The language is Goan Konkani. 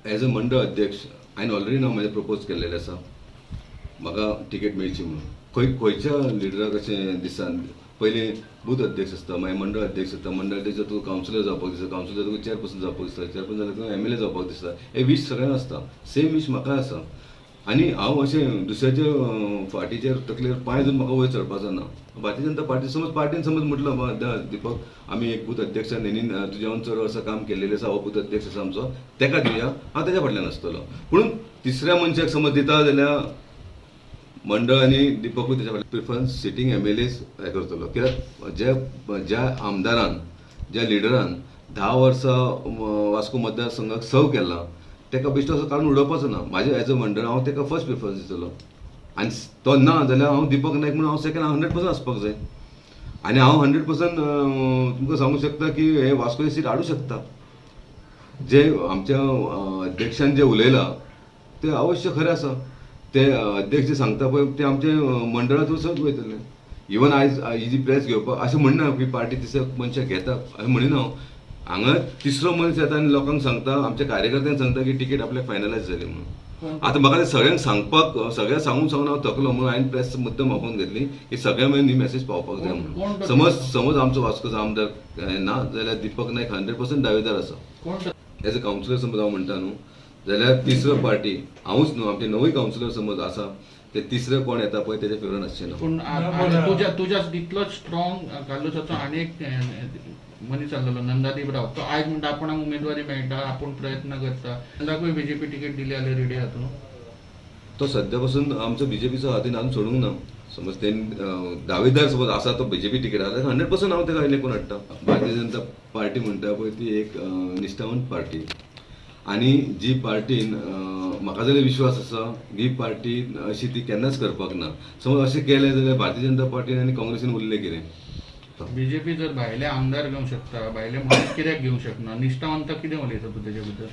एज अ मंडळ अध्यक्ष हांवें ऑलरेडी नांव म्हाजें प्रपोज केल्लेलें आसा, म्हाका तिकेट मेळची म्हणून. खंय खंयच्या लिडराक अशें दिसता, पयलीं बूथ अध्यक्ष आसता, मागीर मंडळ अध्यक्ष आसता, मंडळ अध्यक्ष तुका कावन्सिलर जावपाक दिसता, कावन्सिलर तुका चेअरपर्सन जावपाक दिसता, चेअरपर्सन जाल्यार तुका एमएलए जावपाक दिसता. हे वीश सगळ्यांक आसता, सेम वीश म्हाका आसा. आनी हांव अशें दुसऱ्याच्या फाटीचेर तकलेर पांय धरून म्हाका वयर चडपाचो ना. भारतीय जनता पार्टी समज पार्टीन समज म्हटलं, दीपक, आमी एक बूथ अध्यक्ष नेनी तुज्याहून चड वर्सां काम केल्लेलें आसा, हो बूथ अध्यक्ष आसा आमचो, तेका दिवया, हांव तेज्या फाटल्यान आसतलो. पूण तिसऱ्या मनशाक समज दिता जाल्यार मंडळ आनी दीपकूय तेच्या फाटल्यान प्रिफरन्स सिटींग एमएलएस हें करतलो. कित्याक जे ज्या आमदारान, ज्या लिडरान 10 वर्सां वास्को मतदारसंघाक सर्व केला, तेका बेश्टो असो काडून उडोवपाचो ना. म्हाजें एज अ मंडळ हांव तेका फर्स्ट प्रिफरन्स दितलो आनी तो ना जाल्यार हांव दीपक नायक म्हणून हांव सेकंड 100% आसपाक जाय. आनी हांव 100% तुमकां सांगूंक शकता की हे वास्को सीट हाडूं शकता. जे आमच्या अध्यक्षान जे उलयलां ते अवश्य खरें आसा. ते अध्यक्ष जे सांगता पळय, ते आमचे मंडळात वचत वयतले. इवन आयज ही जी प्रेस घेवपाक अशें म्हणना की पार्टी तिसऱ्या मनशाक घेता अशें म्हणिना हांव. हांगा तिसरो मनीस येता आनी लोकांक सांगता, आमच्या कार्यकर्त्यांक सांगता की तिकेट आपल्याक फायनलायज जाली म्हणून. आतां म्हाका ते सगळ्यांक सांगपाक, सगळ्यांक सांगून सांगून हांव थकलो, म्हणून हांवें प्रेस मुद्दम आपोवन घेतली की सगळ्यां मेरेन ही मॅसेज पावपाक जाय म्हणून. समज समज आमचो वास्कोचो आमदार ना जाल्यार दीपक नायक 100% दावेदार आसा. कोण? एज अ कावन्सिलर समज हांव म्हणटा न्हू, जाल्यार तिसरो पार्टी हांवूच न्हू, आमचे णवूय कावन्सिलर समज आसा, ते तिसरे कोण येता पळय तेच्या फेवरान आसचे ना. पूण तुज्या तुज्या तितलोच स्ट्रॉंग कार्लुसाचो आनी एक मनीस आसलेलो नंदादीप राव, तो आयज म्हणटा आपणाक उमेदवारी मेळटा, आपूण प्रयत्न करता. नंदाकूय बीजेपी तिकेट दिली जाल्यार रेडी आहा तूं? तो सद्या पासून आमचो बीजेपीचो हातीन अजून सोडूंक ना. समज तेणी दावेदार समज आसा तो बीजेपी तिकेट आसा, 100% हांव तेका लेखून हाडटा. भारतीय जनता पार्टी म्हणटा पळय ती एक निश्ठावंत पार्टी आनी जी पार्टीन म्हाका जाल्यार विश्वास आसा, ही पार्टी अशी ती केन्नाच करपाक ना. समज अशें केलें जाल्यार भारतीय जनता पार्टीन आनी काँग्रेसीन उरलें कितें? बीजेपी जर भायले आमदार घेवंक शकता, भायले मनीस कित्याक घेवंक शकना? निश्ठावंत कितें उलयता तूं तेजे भितर?